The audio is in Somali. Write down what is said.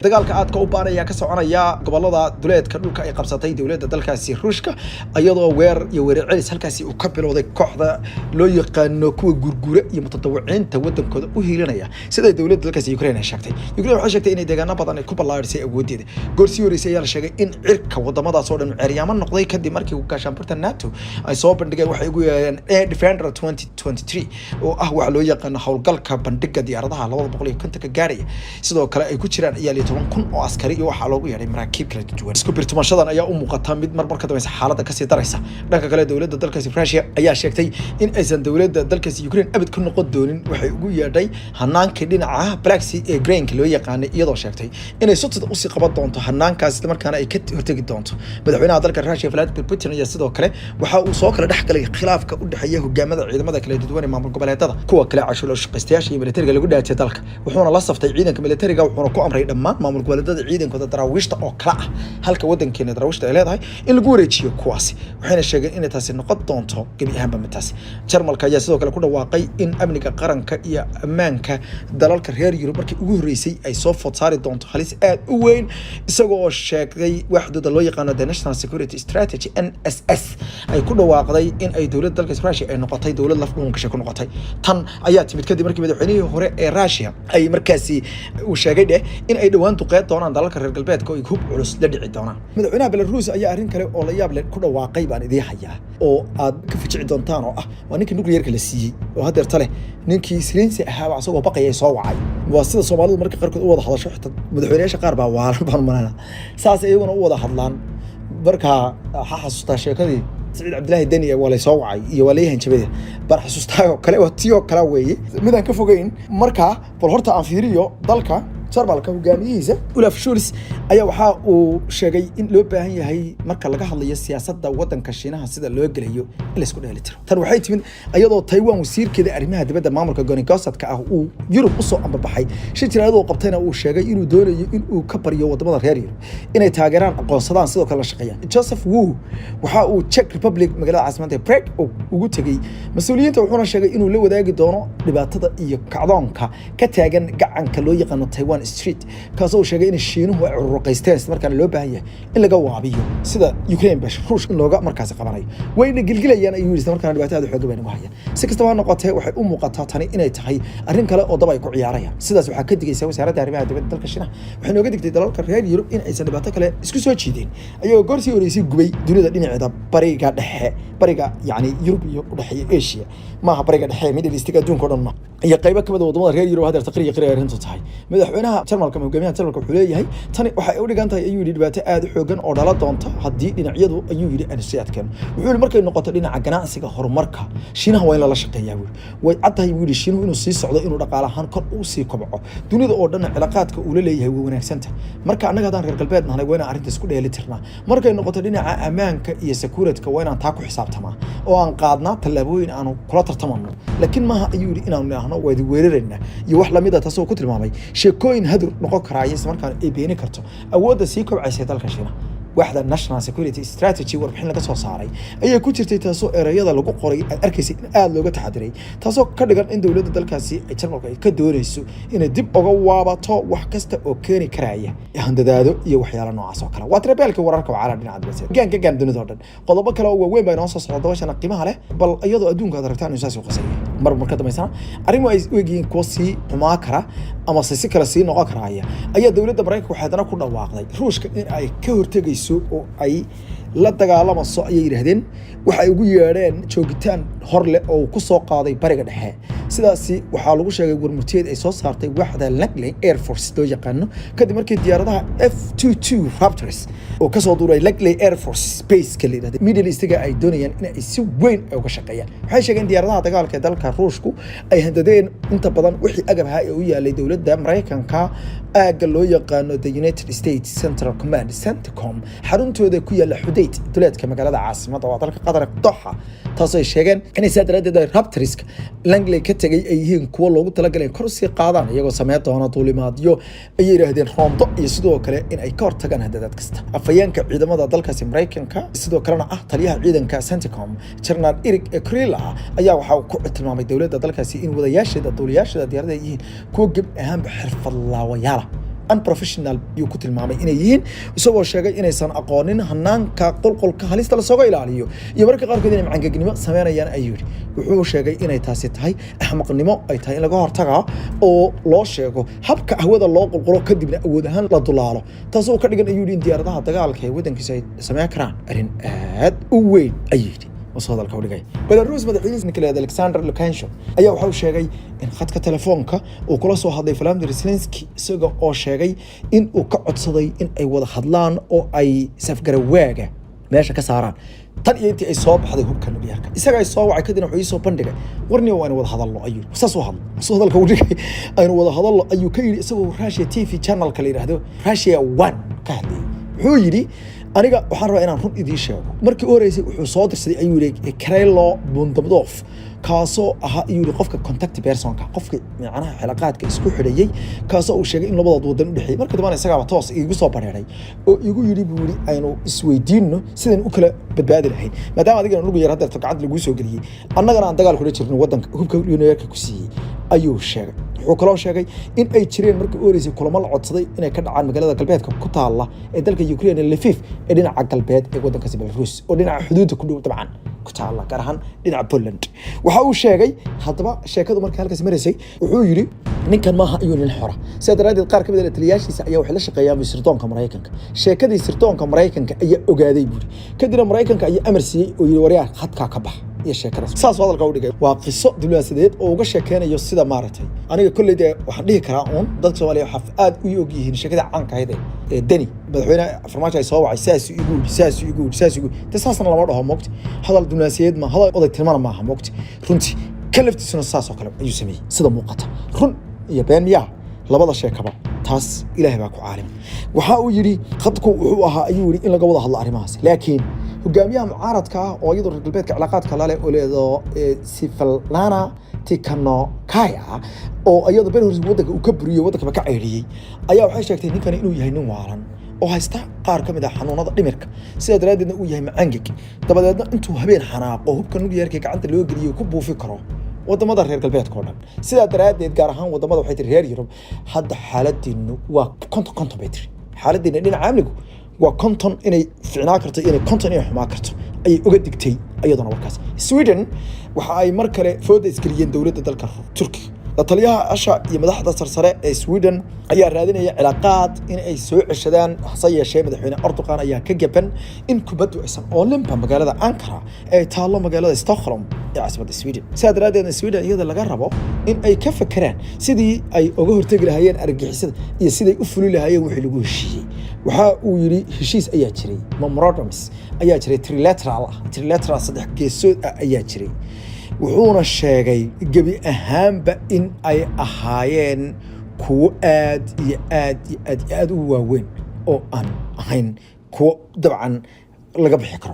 Dagaalka aadka u baan ayaa ka soconaya gobolada duleedka dhulka ay qabsatay dowladda dalkaasi Ruushka, iyadoo weerar iyo weerar celis halkaasi uu ka bilowday kooxda loo yaqaano kuwa gurgura iyo mutadawiciinta wadankooda u hiilinaya, sida dowladda dalkaasi Ukraine ay sheegtay. Ukraine waxay sheegtay inay deegaano badan ay ku ballaarisay awoodeeda. Goor sii horeysay ayaa la sheegay in cirka wadamadaas oo dhan ceeryaamo noqday, kadib markii gaashaanbuurta NATO ay soo bandhigeen waxay ugu yeereen Air Defender 2023, oo ah waxa loo yaqaano howlgalka bandhiga diyaaradaha 250-ka gaaraya. Sidoo kale ay ku jiraan iyaal iyo 10,000 oo askari iyo waxaa loogu yeedhay maraakiib kala duwan. Isku birtumashadan ayaa u muuqata mid mar mar ka dambeysa xaaladda kasii daraysa. Dhanka kale, dowladda dalkaasi Russia ayaa sheegtay in aysan dowladda dalkaasi Ukraine abid ku noqon doonin waxay ugu yeedhay hanaankii dhinaca Black Sea ee grainka loo yaqaanay, iyadoo sheegtay inay sutida usii qaban doonto hanaankaas, isla markaana ay ka hortegi doonto. Madaxweynaha dalka Russia, Vladimir Putin, ayaa sidoo kale waxa uu soo kala dhex galay khilaafka u dhexeeya hogaamada ciidamada kala duwan ee maamul goboleedada, kuwa kale cashuur shaqaystayaasha iyo militariga lagu dhaatay dalka. Wuxuuna la saftay ciidanka militariga, wuxuuna ku amray dhammaan maamul goboleedada ciidankooda daraawiishta oo kala ah, halka wadankeena daraawiishta ay leedahay, in lagu wareejiyo kuwaasi. Waxayna sheegeen inay taasi noqon doonto gebi ahaanba midtaasi. Jarmalka ayaa sidoo kale ku dhawaaqay in amniga qaranka iyo ammaanka dalalka reer Yurub markii ugu horreysay ay soo food saari doonto halis aad u weyn, isagoo sheegay waaxdooda loo yaqaano the National Security Strategy, NSS, ay ku dhawaaqday in ay dowladda dalka Russia ay noqotay dowlad laf dhuungashay ku noqotay. Tan ayaa timid kadib markii madaxweynihii hore ee Russia ay markaasi uu sheegay dheh in ay dhowaan duqeed doonaan dalalka reer galbeedka oo ay hub culus la dhici doonaan. Madaxweynaha Belarus ayaa arrin kale oo la yaab leh ku dhawaaqay baan idiin hayaa oo aad ka fijici doontaan, oo ah waa ninkii nuclearka la siiyey oo haddeerta leh ninkii Zelenskiy ahaaba asagoo baqaya soo wacay. Waa sida Soomaalidu marka qaarkood u wada hadasho, xitaa madaxweynayaasha qaar baa waalan baan malana saas iyaguna u wada hadlaan. Marka waxaa xasuustaa sheekadii Saciid Cabdilaahi Deni, waa lay soo wacay iyo waa lay hanjabada baan xasuustaa oo kale, waa tii oo kale weeye, midaan ka fogeyn. Marka bal horta aan fiiriyo dalka Jarmalka. Hogaamiyihiisa Olaf Scholz ayaa waxa uu sheegay in loo baahan yahay, marka laga hadlayo siyaasadda wadanka Shiinaha sida loo gelayo, in laisku dheelitiro. Tan waxay timid iyadoo Taiwan wasiirkeeda arrimaha dibadda maamulka goonigosadka ah uu Yurub usoo ambabaxay. Shir jiraayadoo qabtayna uu sheegay inuu doonayo in uu ka baryo wadamada reer Yurub inay taageeraan, aqoonsadaan, sidoo kale la shaqeeyaan. Joseph Wu waxa uu Czech Republic magaalada caasimadda ee Prague ugu tegey mas-uuliyiinta, wuxuuna sheegay inuu la wadaagi doono dhibaatada iyo kacdoonka ka taagan gacanka loo yaqaano Taiwan Strait, kaasoo uu sheegay in Shiinuhu ay cururuqaysteen, isla markaana loo baahan yahay in laga waabiyo sida Ukraine ba Ruush in looga markaasi qabanayo. Wayna gilgilayaan, ayuu yidhi, isla markaana dhibaato aad u xoogan bay nagu hayaan. Si kastaba ha noqotee, waxay u muuqataa tani inay tahay arrin kale oo dab ay ku ciyaarayaan. Sidaas waxaa ka digaysa wasaaradda arrimaha dibadda dalka Shiinaha. Waxay nooga digtay dalalka reer Yurub in aysan dhibaato kale isku soo jiideen, ayagoo goor sii horeysay gubay dunida dhinaceeda bariga dhexe, bariga yacni Yurub iyo udhexeeya Asia maaha, bariga dhexe, Middle East, adduunka o dhan ma iyo qaybo kamid a wadamada reer Yurub. Hadeerta qiriya qiriya arrintu tahay. Madaxweynaha Jarmalka ama hogaamiyaha Jarmalka wuxuu leeyahay tani waxay u dhigan tahay, ayuu yidhi, dhibaato aad u xoogan oo dhala doonta haddii dhinacyadu, ayuu yidhi, aan isu adkeeno. Wuxuu yidhi, markay noqoto dhinaca ganacsiga, horumarka Shiinaha waa in lala shaqeeyaa, buu yidhi. Way cad tahay, buu yidhi, Shiinuhu inuu sii socdo, inuu dhaqaale ahaan kor u sii kobco, dunida oo dhan cilaaqaadka uu la leeyahay way wanaagsanta. Marka annaga haddaan reer galbeed nahnay, waa inaan arrinta isku dheeli tirnaa. Markay noqoto dhinaca ammaanka iyo security-ka, waa inaan taa ku xisaabtamaa oo aan qaadnaa tallaabooyin aanu kula tartamano, laakiin maaha, ayuu yidhi, inaanu nidhaahno waa idin weeraraynaa iyo wax lamid a, taasoo ku tilmaamay sheekooyin hadur noqon karaayo, isla markaana ay beeni karto awoodda sii kobcaysa dalka Shiinaha. Waaxda National Security Strategy warbixin laga soo saaray ayaa ku jirtay, taasoo ereyada lagu qoray aad arkaysay in aada looga taxadiray, taasoo ka dhigan in dowladda dalkaasi ay Jarmalka ay ka doonayso inay dib uga waabato wax kasta oo keeni karaya handadaado iyo waxyaalo noocaas oo kale. Waa tirabeelka wararka wacala dhinaca dibadda, gaan ka gaan dunida oo dhan. Qodobo kale oo waaweyn baa inoo soo socda dabashana qiimaha leh. Bal iyadoo adduunka aad aragtaan inuu saas u qasaya, mar marka dambaysana arrimo ay u egyihiin kuwo sii xumaa kara ama se si kale sii noqon karaya, ayaa dowladda Maraykanka waxay haddana ku dhawaaqday Ruushka in ay ka hortegayso oo ay la dagaalamayso, ayay yidhaahdeen, waxay ugu yeedheen joogitaan hor leh oo uu ku soo qaaday bariga dhexe. Sidaasi waxaa lagu sheegay warmurtiyeed ay soo saartay waaxda Langley Air Force loo yaqaano, kadib markii diyaaradaha F-22 Raptors oo kasoo duuray Langley Air Force Base-ka la yidhahda Middle East-ga ay doonayaan in ay si weyn ay uga shaqeeyaan. Waxay sheegeen diyaaradaha dagaalka ee dalka Ruushku ay handadeen inta badan wixii agab ahaa ee u yaalay dowladda Maraykanka aagga loo yaqaano the United States Central Command, CENTCOM, xaruntooda ku yaalla Xudeyd, duleedka magaalada caasimada waa dalka Qatar, Doxa, taasoo ay sheegeen inay saa daraaddeed ay Raptorska Langley ka tegay ay yihiin kuwo loogu talagalay kor usii qaadaan, iyagoo sameyn doona duulimaadyo, ayay yidhaahdeen, roondo iyo sidoo kale in ay ka hortagaan handadaad kasta. Afhayeenka ciidamada dalkaasi Maraykanka, sidoo kalena ah taliyaha ciidanka CENTCOM, General Erik Kurilla, ayaa waxa uu ku tilmaamay dowladda dalkaasi in wadayaasheeda duuliyaasheeda diyaarada ay yihiin kuwo geb ahaanba xirfadlaawayaala. Unprofessional ayuu ku tilmaamay inay yihiin, isagoo sheegay inaysan aqoonin hanaanka qolqolka halista lasooga ilaaliyo iyo mararka qaarkood inay macangegnimo sameynayaan, ayuu yidhi. Wuxuu sheegay inay taasi tahay axmaqnimo ay tahay in laga hortagaa oo loo sheego habka hawada loo qulqulo, kadibna awood ahaan la dulaalo, taasoo ka dhigan, ayuu yidhi, in diyaaradaha dagaalka ee waddankiisa ay sameyn karaan arrin aad u weyn, ayuu yidhi. Wasoo hadalka u dhigay. Belarus madaxweynihiisa ninka la yidhahdo Alexander Lukashenko ayaa waxa uu sheegay in khadka telefoonka uu kula soo hadlay Vladimir Zelensky, isaga oo sheegay in uu ka codsaday in ay wada hadlaan oo ay safgarawaaga meesha ka saaraan. Tan iyo intii ay soo baxday hubka nukliyeerka, isaga ay soo wacay, kadibna wuxuu ii soo bandhigay, "Warniyo, waa aynu wada hadalno," ayuu saas u hadlo. Soo hadalka u dhigay, "Aynu wada hadalno," ayuu ka yidhi, isagoo Russia TV channelka la yidhaahdo Russia One ka hadlayay. Wuxuu yidhi, "Aniga waxaan rabaa inaan run idiin sheego." Markii u horeysay wuxuu soo dirsaday, ayuu yidhi, Kyrylo Budanov, kaasoo ahaa, ayuu yidhi, qofka contact personka, qofka macnaha xilaqaadka isku xidhayey, kaasoo uu sheegay in labadood wadan u dhexeeyey. Marka dambana isagaaba toos iigu soo bareeray oo igu yidhi, buu yidhi, "Aynu isweydiinno sidaynu u kala badbaadi lahayn, maadaama adigana lugu yar hadeerto gacanta laguu soo geliyey, annagana aan dagaal kula jirno waddanka hubka nuclearka ku siiyey," ayuu sheegay. Wuxuu kaloo sheegay in ay jireen markii u horeysay kulamo la codsaday inay ka dhacaan magaalada galbeedka ku taalla ee dalka Ukraine, Lviv, ee dhinaca galbeed ee waddankaasi Belarus oo dhinaca xuduudda ku dhow dabcan ku taalla, gaar ahaan dhinaca Poland. Waxa uu sheegay haddaba sheekadu markii halkaas maraysay, wuxuu yidhi, ninkan maaha ayuu nin xora, sidaa daraaddeed qaar ka mid ah taliyaashiisa ayaa waxay la shaqeeyaan sirdoonka Maraykanka. Sheekadii sirdoonka Maraykanka ayaa ogaaday, buuri. Kadibna Maraykanka ayaa amar siiyey oo yidhi, "Waryaar, khadkaa ka bax," iyo sheekadaas. Saas hadalka u dhigay. Waa qiso diblomaasiyadeed oo uga sheekeynayo sida maaragtay. Aniga kolley dee waxaan dhihi karaa uun dadka Soomaaliya waxaa aad u og yihiin sheekada caanka ahayd ee Deni madaxweyne Farmaajo ay soo wacay, "Saasuu igu yidhi, saasuu igu yidhi, saasuu igu yidhi." Dee saasna lama dhaho, moogti. Hadal diblomaasiyadeed ma hadal odaytinimona maaha, moogti. Runtii ka laftiisuna saas oo kale ayuu sameeyey sida muuqata. Run iyo been miyaa labada sheekaba, taas Ilaahay baa ku caalim. Waxa uu yidhi, khadku wuxuu ahaa, ayuu yidhi, in laga wada hadlo arrimahaas, laakiin hogaamiyaha mucaaradka ah oo iyadoo reer galbeedka cilaaqaadka lale oo leedo Svetlana Tikhanovskaya, oo iyadoo beri hore waddanka uu ka buriyey, waddankaba ka ceyriyey, ayaa waxay sheegtay ninkani inuu yahay nin waalan oo haysta qaar ka mid ah xanuunada dhimirka, sidaa daraaddeedna uu yahay macangeg, dabadeedna intuu habeen xanaaqo hubka nuclearka gacanta loo geliyo ku buufi karo wadamada reer galbeedka oo dhan. Sidaa daraaddeed, gaar ahaan wadamada, waxay tiri, reer Yurub, hadda xaaladiinu waa 50-50, bay tiri. Xaaladiina dhinaca amnigu waa 50 inay ficnaa karto iyo inay 50 inay xumaa karto, ayay uga digtay iyaduna warkaas. Sweden waxa ay mar kale fooda isgeliyeen dowladda dalka Turkiga. La taliyaha asha iyo madaxda sarsare ee Sweden ayaa raadinaya cilaaqaad in ay soo ceshadaan, hase yeeshee madaxweyne Erdogan ayaa ka gaban in kubaddu aysan oolinba magaalada Ankara ee taallo magaalada Stockholm ee caasimadda Sweden. Sidaa daraaddeedna Sweden iyada laga rabo in ay ka fekeraan sidii ay uga hortegi lahaayeen argagixisada iyo siday u fuli lahaayeen wixii lagu heshiiyey. Waxa uu yidhi, heshiis ayaa jiray, memorandums ayaa jiray trilateral ah, trilateral saddex geesood ah ayaa jiray. Wuxuuna sheegay gebi ahaanba in ay ahaayeen kuwo aad iyo aad iyo aad iyo aad u waaweyn oo aan ahayn kuwo dabcan laga bixi karo.